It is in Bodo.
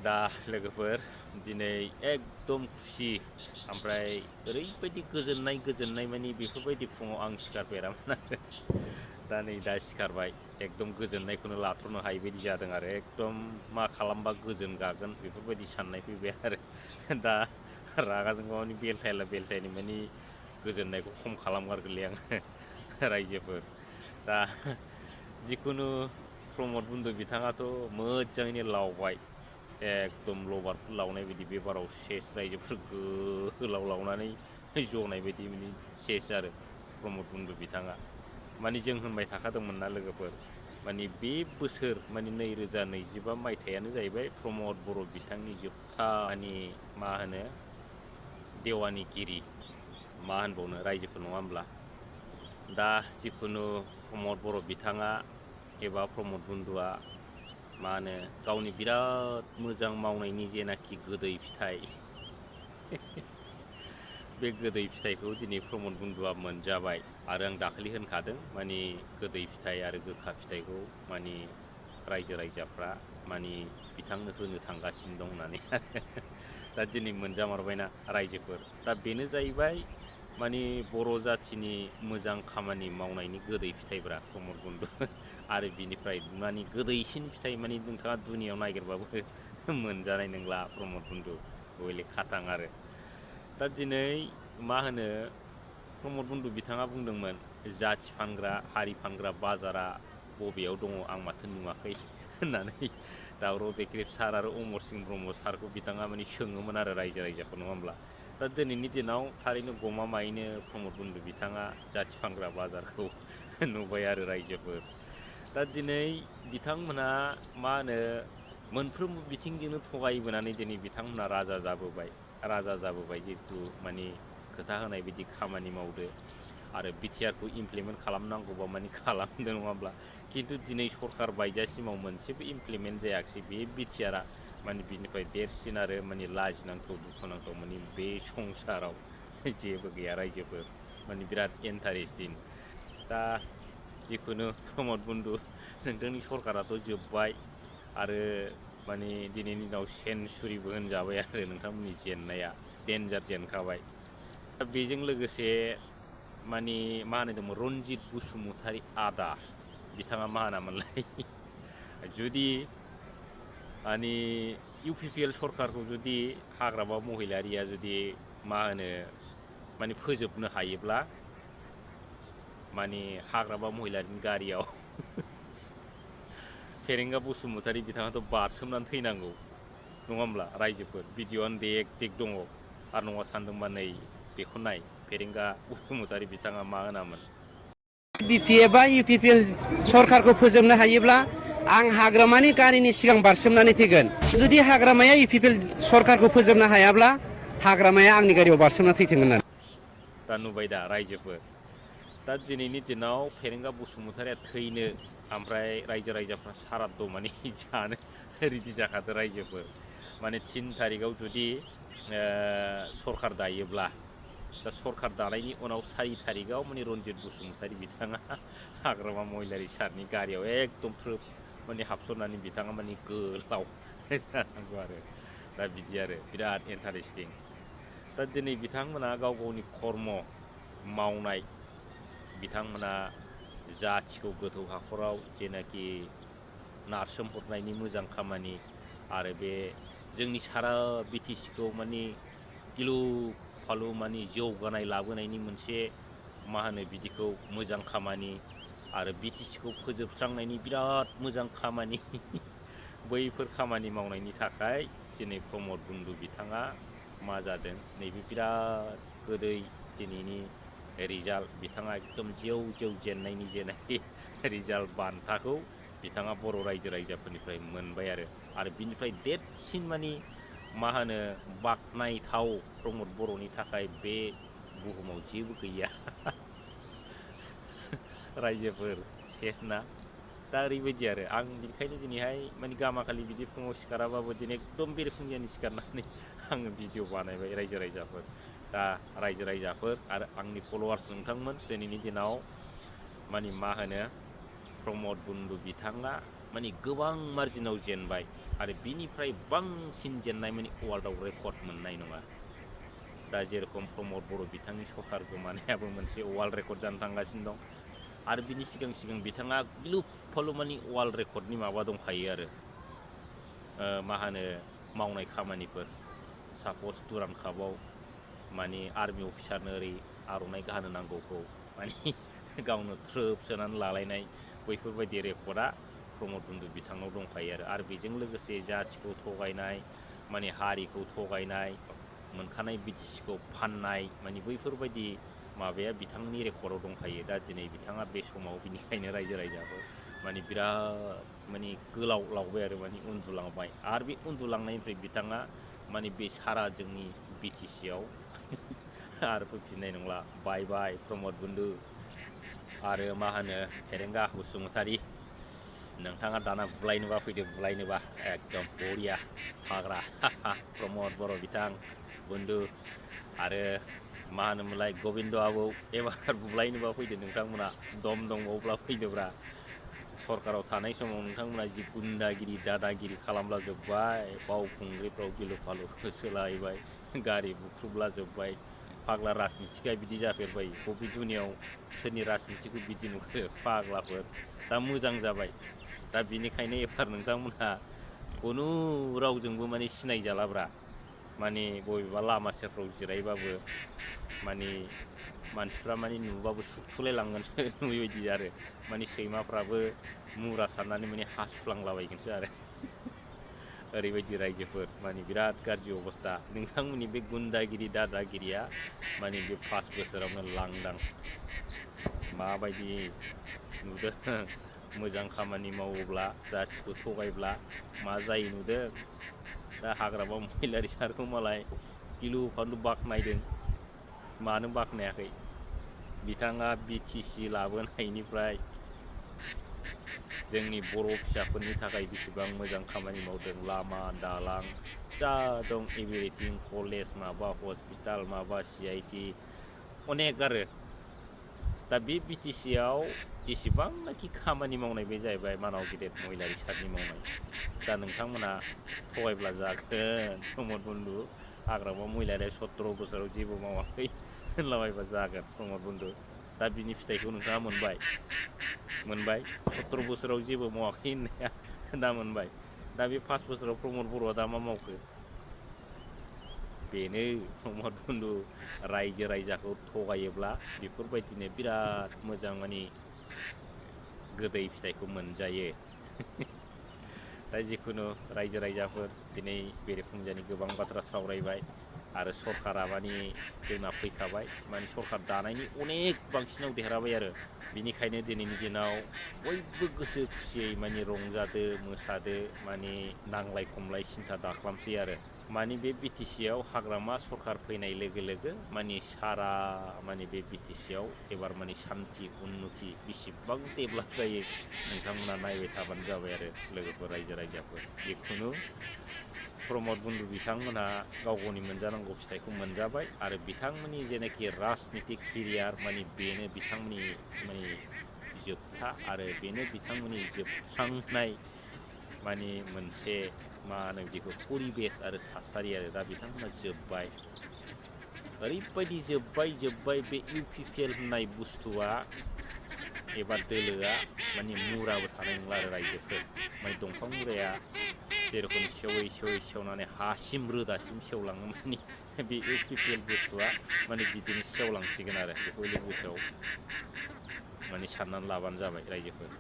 दा लोगोफोर दिनै एकदम खुसि ओमफ्राय ओरैबायदि गोजोननाय मानि बेफोरबायदि फुङाव आं सिखारफेरामोन आरो दा नै दा सिखारबाय एकदम गोजोननायखौनो लाथ्र'नो हायि बायदि जादों आरो एकदम मा खालामबा गोजोन गागोन बेफोरबायदि साननाय फैबाय आरो दा रागाजों माने बेलथायला मानि गोजोननायखौ खम खालामगारगोनलै आं रायजोफोर दा जिखुनु प्रमद बन्दु बिथाङाथ' मोजाङैनो लावबाय एकदम लबारफोर लावनाय बायदि बेबाराव सेस रायजोफोर गोलाव लावनानै जनाय बायदि माने सेस आरो प्रमद बन्दु बिथाङा माने जों होनबाय थाखादोंमोन ना लोगोफोर माने बे बोसोर माने 2025 मायथाइयानो जाहैबाय प्रमद बर' बिथांनि जोबथा माने मा होनो देवानिगिरि मा होनबावनो रायजोफोर नङा होमब्ला दा जिखुनु प्रमद बर' बिथाङा एबा प्रमद बन्दुआ मा होनो गावनि बिराद मोजां मावनायनि जेनाखि गोदै फिथाइ बे गोदै फिथाइखौ दिनै प्रमद बन्दुआ मोनजाबाय आरो आं दाखालि होनखादों माने गोदै फिथाइ आरो गोखा फिथाइखौ माने रायजो राजाफ्रा माने बिथांनो होनो थांगासिनो दं होननानै दा दिनै मोनजामारबायना रायजोफोर दा बेनो जाहैबाय माने बर' जाथिनि मोजां खामानि मावनायनि गोदै फिथाइब्रा प्रमद बन्दु आरो बिनिफ्राय माने गोदैसिन फिथाइ माने नोंथाङा दुनियाव नागिरबाबो मोनजानाय नंला प्रमद बन्दु हयले खाथां आरो दा दिनै मा होनो प्रमद बन्दु बिथाङा बुंदोंमोन जाथि फानग्रा हारि फानग्रा बाजारा बबेयाव दङ आं माथो नुवाखै होननानै दावराव देख्रेब सार आरो अमर सिं ब्रह्म सारखौ बिथाङा माने सोङोमोन आरो रायजो नङा होमब्ला दा दिनैनि दिनाव थारैनो गमामायैनो प्रमद बन्दु बिथाङा जाथि फानग्रा बाजारखौ नुबाय आरो रायजोफोर दा दिनै बिथांमोनहा मा होनो मोनफ्रोमबो बिथिंजोंनो थगायबोनानै दिनै बिथांमोना राजा जाबोबाय जिहेतु माने खोथा होनाय बायदि खामानि मावदो आरो बिटिआरखौ इमप्लिमेन्ट खालामनांगौबा माने खालामदों नङाब्ला खिन्थु दिनै सरखार बायजासिमाव मोनसेबो इमप्लिमेन्ट जायाखिसै बे बिटिआरआ माने बिनिफ्राय देरसिन आरो माने लाजिनांथाव दुखुनांथाव माने बे संसाराव जेबो गैया रायजोफोर माने बिराद इन्टारेस्टिं दा जिखुनु प्रमद बन्दु नोंथांनि सरकाराथ' जोब्बाय आरो माने दिनैनि दिनाव सेन्सुरिबो होनजाबाय आरो नोंथांमोननि जेननाया डेन्जार जेनखाबाय दा बेजों लोगोसे माने मा होनो दंमोन रन्जित बसुमतारी आदा बिथाङा मा होनामोनलाय जुदि माने इउपिपिएल सरकारखौ जुदि हाग्रामा महिलारिया जुदि मा होनो माने फोजोबनो हायोब्ला माने हाग्रामा महिलारिनि गारियाव फेरेंगा बसुमतारी बिथाङाथ' बारसोमनानै थैनांगौ नङा होमब्ला रायजोफोर भिडिअ'आनो देग दङ आरो नङा सानदोंबा नै बेखौ नाय फेरेंगा बसुमतारी बिथाङा मा होनामोन बिपिएफ बा इउपिपिएल सरकारखौ फोजोबनो हायोब्ला आं हाग्रामानि गारिनि सिगां बारसोमनानै थैगोन जुदि हाग्रामाया इउपिपिएल सरकारखौ फोजोबनो हायाब्ला हाग्रामाया आंनि गारियाव बारसोमना थैथों होननानै दा नुबाय दा रायजोफोर दा दिनैनि दिनाव फेरेंगा बसुमतारीया थैनो ओमफ्राय रायजोफ्रा साराद माने जानो रेडि जाखादो रायजोफोर माने 3 थारिखआव जुदि सरकार दायोब्ला दा सरकार दानायनि उनाव 4 थारिखआव माने रन्जित बसुमतारी बिथाङा हाग्रामा महिलारी सारनि गारियाव एकदम थ्रोब माने हाबसननानै बिथाङा माने गोलाव जानांगौ आरो दा बिदि आरो बिराद इन्टारेस्टिं दा दिनै बिथांमोना गाव गावनि खर्म मावनाय बिथांमोना जाथिखौ गोथौ हाखराव जेनाखि नारसोमहरनायनि मोजां खामानि आरो बे जोंनि सारा बिटिसिखौ माने गिलु फालु माने जौगानाय लाबोनायनि मोनसे मा होनो बिदिखौ मोजां खामानि आरो बिटिसिखौ फोजोबस्रांनायनि बिराद मोजां खामानि बैफोर खामानि मावनायनि थाखाय दिनै प्रमद बन्दु बिथाङा मा जादों नैबे बिराद गोदै दिनैनि रिजाल्ट बिथाङा एकदम जेव जेननायनि जेनाखि रिजाल्ट बान्थाखौ बिथाङा बर' रायजोफोरनिफ्राय मोनबाय आरो बिनिफ्राय देरसिन माने मा होनो बाख्नायथाव प्रमद बर'नि थाखाय बे बुहुमाव जेबो गैया रायजोफोर सेसना दा ओरैबायदि आरो आं बेनिखायनो दिनैहाय माने गामाखालि बिदि फुङाव सिखाराबाबो दिनै एकदम बेरेफुंजानि सिखारनानै आङो भिडिअ बानायबाय रायजोफोर दा रायजोफोर आरो आंनि फल'वार्स नोंथांमोन दिनैनि दिनाव माने मा होनो प्रमद बन्दु बिथाङा माने गोबां मार्जिनाव जेनबाय आरो बिनिफ्राय बांसिन जेननाय माने वार्ल्डआव रेकर्ड मोननाय नङा। दा जेरखम प्रमद बर' बिथांनि सरखार गोमानायाबो मोनसे वार्ल्ड रेकर्ड जानो थांगासिनो दं आरो बिनि सिगां सिगां बिथाङा गिलु फालु माने वार्ल्ड रेकर्डनि माबा दंखायो आरो मा होनो मावनाय खामानिफोर साप'ज दुरान्ड कापआव माने आर्मि अफिसारनो ओरै आर'नाइ गानो नांगौखौ माने गावनो थ्रोब सोनानै लालायनाय बैफोरबायदि रेकर्डआ प्रमद बन्धु बिथांनाव दंखायो आरो बेजों लोगोसे जाथिखौ थगायनाय माने हारिखौ थगायनाय मोनखानाय बिटिसिखौ फाननाय माने बैफोरबायदि माबाया बिथांनि रेकर्डआव दंखायो। दा दिनै बिथाङा बे समाव बिनिखायनो रायजो राजाखौ माने बिराद माने गोलाव लावबाय आरो माने उन्दुलांबाय आरो बे उन्दुलांनायनिफ्राय बिथाङा माने बे सारा जोंनि बिटिसिआव आरो फैफिननाय नंला। बाय बाय प्रमद बन्धु। आरो मा होनो फेरेंगा बसुमतारी, नोंथाङा दाना बुलायनोबा फैदो, बुलायनोबा एकदम बरिया फाग्ला प्रमद बर' बिथां बन्धु। आरो मा होनोमोनलाय गबिन्द आबौ, एबार बुलायनोबा फैदो नोंथांमोना, दम दंबावब्ला फैदोब्रा। सरकाराव थानाय समाव नोंथांमोना जि गुन्दागिरि दादागिरि खालामला जोब्बाय, बावखुंग्रिफ्राव गिलु फालु होसोलाहैबाय, गारि बुख्रुबला जोब्बाय। फाग्ला राजनिथिगा बिदि जाफेरबाय, बबे दुनियाव सोरनि राजनिथिखौ बिदि नुखो फाग्लाफोर। दा मोजां जाबाय। दा बिनिखायनो एबार नोंथांमोनहा खुनु रावजोंबो माने सिनायजालाब्रा। माने बबेबा लामा सेरफ्राव जिरायबाबो माने मानसिफ्रा माने नुबाबो सुखुलाय लांगोनसो नुयैबायदि आरो माने सैमाफ्राबो मुरा सारनानै माने हासुफ्लांलाबायगोनसो आरो ओरैबायदि रायजोफोर माने बिराद गाज्रि अबस्था। नोंथांमोननि बे गुन्दागिरि दादागिरिया माने बे 5 बोसोरावनो लांदां। माबायदि नुदों मोजां खामानि मावोब्ला जाथिखौ थगायब्ला मा जायो नुदों। दा हाग्रामा महिलारि सारखौ मालाय गिलु फालु बाख्नायदों। मानो बाख्नायाखै? बिथाङा बिटिसि लाबोनायनिफ्राय जोंनि बर' फिसाफोरनि थाखाय बेसेबां मोजां खामानि मावदों। लामा दालां जा दं एभ्रिथिं, कलेज माबा हस्पिटाल माबा CIT अनेक आरो। दा बे बिटिसिआव जेसेबांनाखि खामानि मावनाय बे जाहैबाय मानाव गेदेर महिलारि सारनि मावनाय। दा नोंथांमोना थगायब्ला जागोन। प्रमद बन्धु हाग्रामा महिलारिया 17 बोसोराव जेबो मावाखै होनलाबायबा जागोन प्रमद बन्धु। दा बिनि फिथाइखौ नोंथाङा मोनबाय। 17 बोसोराव जेबो मावाखै होननाया दा मोनबाय। दा बे 5 बोसोराव प्रमद बर'आ दा मा मावखो? बेनो प्रमद बन्धु रायजो राजाखौ थगायोब्ला बेफोरबायदिनो बिराद मोजां माने गोदै फिथाइखौ मोनजायो। दा जिखुनु रायजो राजाफोर दिनै बेरेफुंजानि गोबां बाथ्रा सावरायबाय आरो सरकारा माने जोंना फैखाबाय, माने सरकार दानायनि अनेक बांसिनाव देरहाबाय आरो बिनिखायनो दिनैनि दिनाव बयबो गोसो खुसियै माने रंजादो मोसादो, माने नांलाय खमलाय सिन्था दाख्लामसै आरो माने बे बिटिसिआव हाग्रामा सरकार फैनाय लोगो लोगो माने सारा माने बे बिटिसिआव एबार माने सान्थि उन्नति बेसेबां डेभेलप जायो नोंथांमोना नायबाय थाबानो जाबाय आरो लोगोफोर रायजो राजाफोर। जिखुनु प्रमद बन्धु बिथांमोनहा गाव गावनि मोनजानांगौ फिथाइखौ मोनजाबाय आरो बिथांमोननि जेनाखि राजनितिक केरियार माने बेनो बिथांमोननि माने जोबथा आरो बेनो बिथांमोननि जोबस्रांनाय माने मोनसे मा होनो बिदिखौ परिबेस आरो थासारि आरो। दा बिथांमोना जोब्बाय, ओरैबायदि जोब्बाय बे UPPL होननाय बुस्थुआ एबा दोलोआ माने मुराबो थानाय नंला आरो रायजोफोर। माने दंफां मुराया जेरखम सेवै सेवनानै हासिम रोदासिम सेवलाङो माने बे UPPL बुस्थुआ माने बिदिनो सेवलांसिगोन आरो। बेखौ गोसोआव माने साननानै लाबानो जाबाय रायजोफोर।